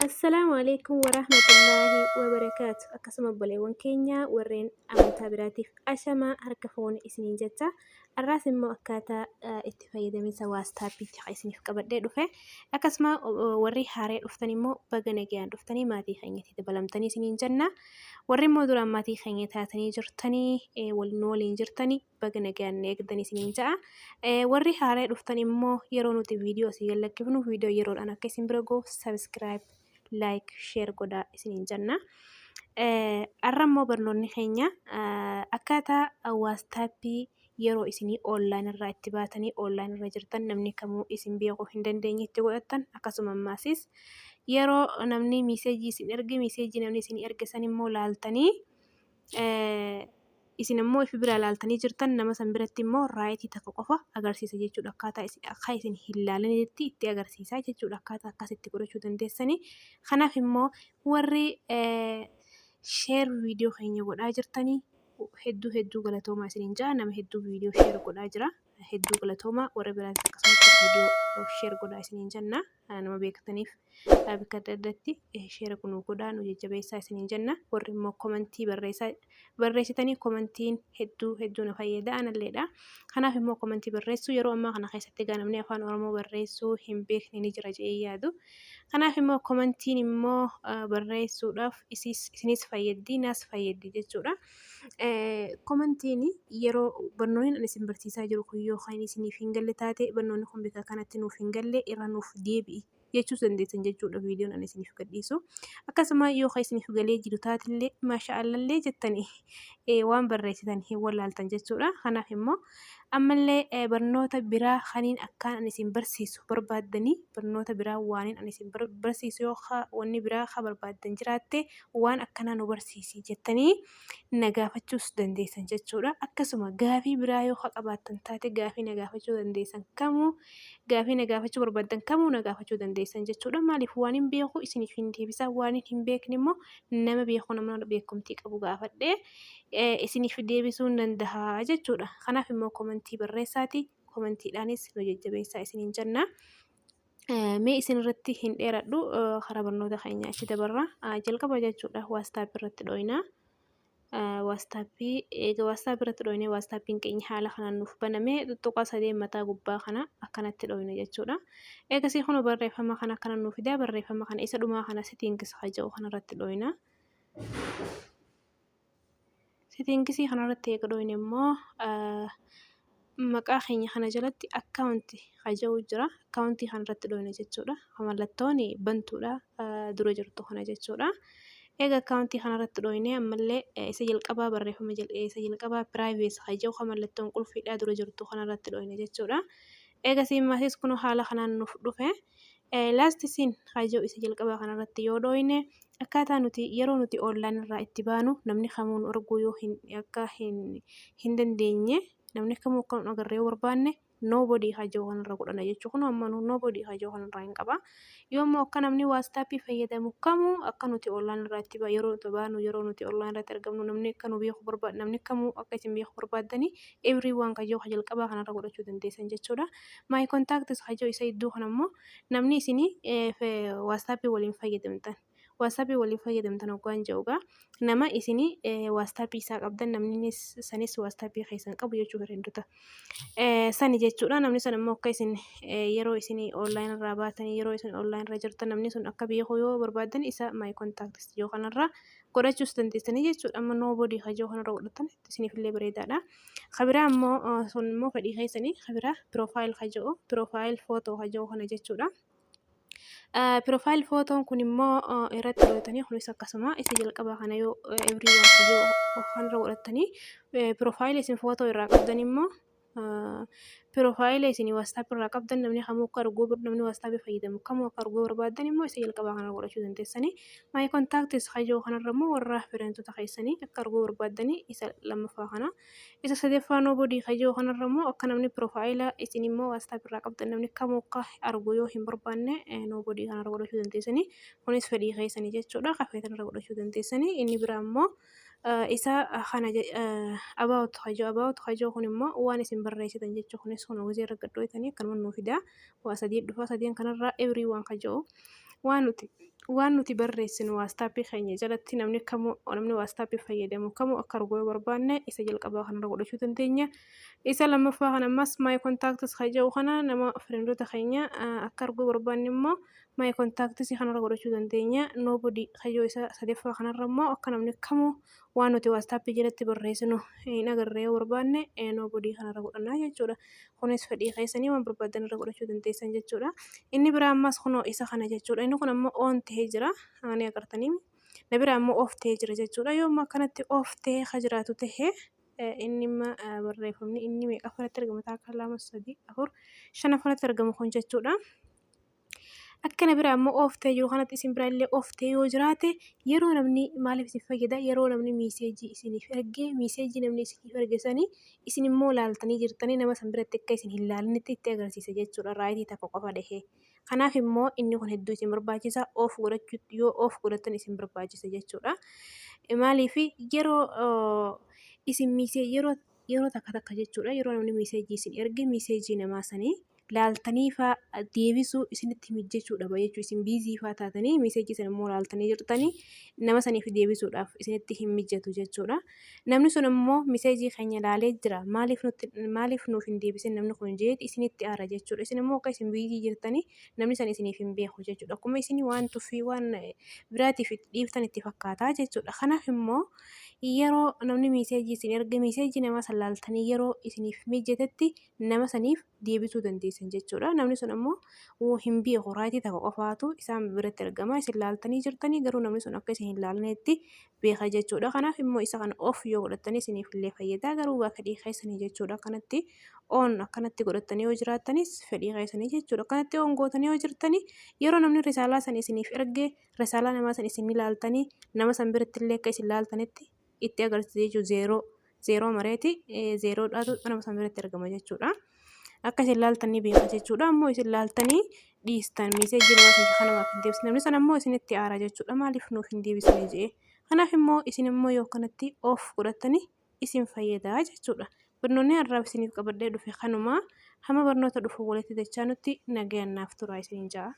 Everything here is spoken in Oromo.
Assalaamu alaikum warahmatullaahi wabarakaatu. Akkasuma obboleewwan keenya warreen amantaa biraatiif ashamaa harka fuune isiniin jecha. Har'aas immoo akkaataa itti fayyadaminsa WhatsAppiitti kan isiniif qabadhee dhufe. Akkasuma warri haaree dhuftan immoo baga nagayaan dhuftanii maatii keenyatti dabalamtanii isiniin jenna. Warri immoo duraan maatii keenya taatanii jirtanii nu waliin jirtanii baga nagayaan nu eegdan isiniin ja'a. Warri haaree dhuftan immoo yeroo nuti viidiyoo asii gad lakkifnu viidiyoo yeroodhaan akka isin bira gahuuf subscribe, like, share godhaa isiniin jenna. Har'a immoo barnoonni keenya akkaataa WhatsAppii yeroo isinii online irraa itti baatanii online irra jirtan namni kamuu isin beekuu hin dandeenye itti godhattan, akkasuma ammaasis yeroo namni message isin erge, message namni isin erge san immoo laaltanii, isin immoo ifi biraa laaltanii jirtan, nama san biratti immoo right takka qofa agarsiisa jechuudha. Akkaataa akka isin hin laalinitti itti agarsiisa jechuudha. Akkaataa akkasitti godhachuu dandeessanii. Kanaaf immoo warri share viidiyoo keenya godhaa jirtanii hedduu hedduu galatoomaa isiniin ja'a. Nama hedduu viidiyoo share godhaa jira. Hedduu galatoomaa. Warri biraanis akkasumatti viidiyoo share godhaa isiniin jenna. Nama beektaniif bakka adda addaatti share kunuu godhaa, nu jajjabeessaa isiniin jenna. Warri immoo comment barreessaa barreessitanii, commentiin hedduu hedduu na fayyada analleedha. Kanaaf immoo comment barreessuu yeroo ammaa kana keessatti egaa namni Afaan Oromoo barreessuu hin beekne ni jira jedhee yaadu. Kanaaf immoo commentiin immoo barreessuudhaaf isinis fayyaddi, naas fayyaddi jechuudha. Commentiin yeroo barnoonni ani isin barsiisaa jiru kun yoo kan isiniif hin galle taate, barnoonni kun bika kanatti nuuf hin galle, irra nuuf deebi'i jechuus dandeessan jechuudha viidiyoon ani isiniif gadhiisu. Akkasuma yoo kan isiniif galee jiru taatillee maasha allallee jettanii waan barreessitan hin wallaaltan jechuudha. Kanaaf immoo ammallee barnoota biraa kaniin akkaan ani isin barsiisu barbaaddanii, barnoota biraa waaniin ani isin barsiisu yoo wanni biraa ka barbaaddan jiraatte, waan akkanaa nu barsiisi jettanii na gaafachuus dandeessan jechuudha. Akkasuma gaafii biraa yoo ka qabaattan taate, gaafii na gaafachuu dandeessan kamuu, gaafii na gaafachuu barbaaddan kamuu na gaafachuu dandeessan jechuudha. Maaliif, waan hin beeku isiniif hin deebisa, waan hin beekne immoo nama beeku, nama beekumtii qabu gaafadhee isiniif deebisuu hin danda'a jechuudha. Kanaaf immoo comment barreessaati, commentiidhaanis nu jajjabeessaa isiniin jenna. Mee isin irratti hin dheeradhu, karaa barnoota keenya achi dabarra. Jalqaba jechuudha WhatsApp irratti dhoyna. WhatsAppii eega WhatsApp irratti dhoyne, WhatsAppiin keenya haala kanaan nuuf baname, tuttuqaa sadeen mataa gubbaa kana akkanatti dhoyna jechuudha. Eegasii kun barreeffama kana akkana nuuf fida. Barreeffama kana isa dhumaa kana settings ka jedhu kanarratti dhoyna. Settings kanarratti eega dhoyne immoo maqaa keenya kana jalatti account ka jedhu jira. Account kanarratti dhoyna jechuudha. Mallattoon bantuudha dura jirtu kana jechuudha. Eega account kanarratti dhoyne, ammallee isa jalqabaa, barreeffama isa jalqabaa privacy ka jedhu kan mallattoon qulfiidhaa dura jirtu kanarratti dhoyna jechuudha. Eegasii maasis kun haala kanaan nuuf dhufe. Last seen ka jedhu isa jalqabaa kanarratti yoo dhoyne, akkaataa nuti yeroo nuti online irraa itti baanu namni kamuu nu arguu yoo hin akka hin dandeenye, namni kamuu akka nu agarre yoo barbaanne, nobody ka jedhu kanarra godhana jechuudha. Kun amma nu nobody ka jedhu kanarraa hin qaba. Yoo immoo akka namni WhatsAppii fayyadamu kamuu akka nuti online irraa itti yeroo nuti baanu, yeroo nuti online irratti argamnu namni akka nu beeku barbaadu, namni kamuu akka isin beeku barbaaddanii, everyone ka jedhu ka jalqabaa kanarra godhachuu dandeessan jechuudha. My contacts ka jedhu isa iddoo kana immoo namni isinii WhatsAppii waliin fayyadamtan. WhatsAppii waliin fayyadamtan hoggaan jedhugaa nama isinii WhatsAppii isaa qabdan, namni sanis WhatsAppii keessan qabu jechuu, friendota sani jechuudha. Namni sun immoo akka isin yeroo isin online irraa baatanii, yeroo isin online irra jirtan namni sun akka beeku yoo barbaadan, isa my contacts yoo kanarra godhachuus dandeessanii jechuudha. Amma nobody ka jedhu kanarra godhatan isiniif illee bareedaadha. Kabiraa immoo sun immoo fedhii keessanii. Kabiraa profile ka jedhu, profile photo ka jedhu kana jechuudha. Profile photoon kun immoo irratti godhatanii, kunis akkasuma isa jalqabaa kana yoo everyone yoo kanarra godhatanii, profile isin photo irraa qabdan immoo, profile isin WhatsApp irraa qabdan namni kamuu akka arguu, namni WhatsApp fayyadamu kamuu akka arguu barbaadan immoo isa jalqabaa kana godhachuu dandeessanii. My contacts ka jedhu kanarra immoo warra friendota keessanii akka arguu barbaaddanii isa lammaffaa kana. Isa sadaffaa nobody ka jedhu kanarra immoo akka namni profile isin immoo WhatsApp irraa qabdan namni kamuu akka argu yoo hin barbaanne, nobody kanarra godhachuu dandeessanii. Kunis fedhii keessanii jechuudha, kafeetan irra godhachuu dandeessanii. Inni biraa immoo isa kana about ka jedhu. About ka jedhu kun immoo waan isin barreessitan jechuu. Kunis kun hojii irra gadhooytanii akkanuma nuu fidaa, waa sadii dhufa. Sadeen kanarraa everyone ka jedhu waan nuti Waan nuti barreessinu WhatsAppii keenya jalatti namni kamuu, namni WhatsAppii fayyadamu kamuu akka argu yoo barbaanne, isa jalqabaa kanarra godhachuu dandeenya. Isa lammaffaa kana ammas my contacts kan jedhu kana, nama friendoota keenya akka arguu barbaanne immoo my contacts kanarra godhachuu dandeenya. Nobody kan jedhu isa sadaffaa kanarra immoo akka namni kamuu waan nuti WhatsAppii jalatti barreessinu hin agarre yoo barbaanne, nobody kanarra godhannaa jechuudha. Kunis fedhii keessanii, waan barbaadan irra godhachuu dandeessan jechuudha. Inni biraa ammas kunoo isa kana jechuudha. Inni kun ammoo on ta'ee jira. Ani agartanii, na biraa ammoo off ta'ee jira jechuudha. Yoo ammoo akkanatti off ta'ee ka jiraatu ta'e, inni imma barreeffamni inni meeqa afuritti argama? Takka, lama, sadii, afur, shan afuritti argamu kun jechuudha. Akka na bira ammoo off ta'e jiru kanatti isin bira illee off ta'e yoo jiraate, yeroo namni, maaliif isin fayyada? Yeroo namni messageii isiniif ergee, messageii namni isiniif erge sanii isin immoo laaltanii jirtanii, nama san biratti akka isin hin laalinitti itti agarsiisa jechuudha, rightii tokko qofa dhahee. Kanaaf immoo inni kun hedduu isin barbaachisa. Off godhachuu, yoo off godhatan isin barbaachisa jechuudha. Maaliif? Yeroo isin message yeroo takka takka jechuudha, yeroo namni messageii isin erge, messageii namaa sanii laaltanii faa deebisuu isinitti mijjechuu dhaba jechuudha. Isin busy faa taatanii, messageii sana immoo laaltanii jirtanii, nama saniif deebisuudhaaf isinitti hin mijjatu jechuudha. Namni sun immoo messageii keenya laalee jira, maaliif nutti, maaliif nuuf hin deebisin namni kun jeeti isinitti aara jechuudha. Isin immoo akka isin busy jirtanii namni san isiniif hin beeku jechuudha. Akkuma isin waan tuffii waan biraatiif itti dhiiftan itti fakkaataa jechuudha. Kanaaf immoo yeroo namni messageii isin erge, messageii namaa san laaltanii yeroo isiniif mijatetti nama saniif deebisuu dandeessan jechuudha. Namni sun ammoo hin beeku, rightii takka qofaatu isaan biratti argama. Isin laaltanii jirtanii, garuu namni sun akka isin hin laalnetti beeka jechuudha. Kanaaf immoo isa kana off yoo godhattanii isiniif illee fayyada. Garuu waa fedhii keessanii jechuudha. Akkanatti on, akkanatti godhattanii yoo jiraattanis fedhii keessanii jechuudha. Akkanatti on gootanii yoo jirtanii, yeroo namni risaalaa san isiniif erge, risaalaa namaa san isin ilaaltanii, nama san biratti illee akka isin laaltanitti itti agarsiisa jechuudha. Zero zero mareeti zerodhaatu nama san biratti argama jechuudha. Akka isin laaltan ni beeka jechuudha. Ammoo isin laaltanii dhiistan, messageii nama san kanamaaf hin deebisne. Namni san ammoo isinitti aara jechuudha. Maaliif nuuf hin deebisne jee. Kanaaf immoo isin immoo yoo kanatti off godhattanii isin fayyada jechuudha. Barnoonni har'aaf isiniif qabadhee dhufe kanuma. Hamma barnoota dhufu walitti dachaa nutti nagayaan naaf tura isiniin ja'a.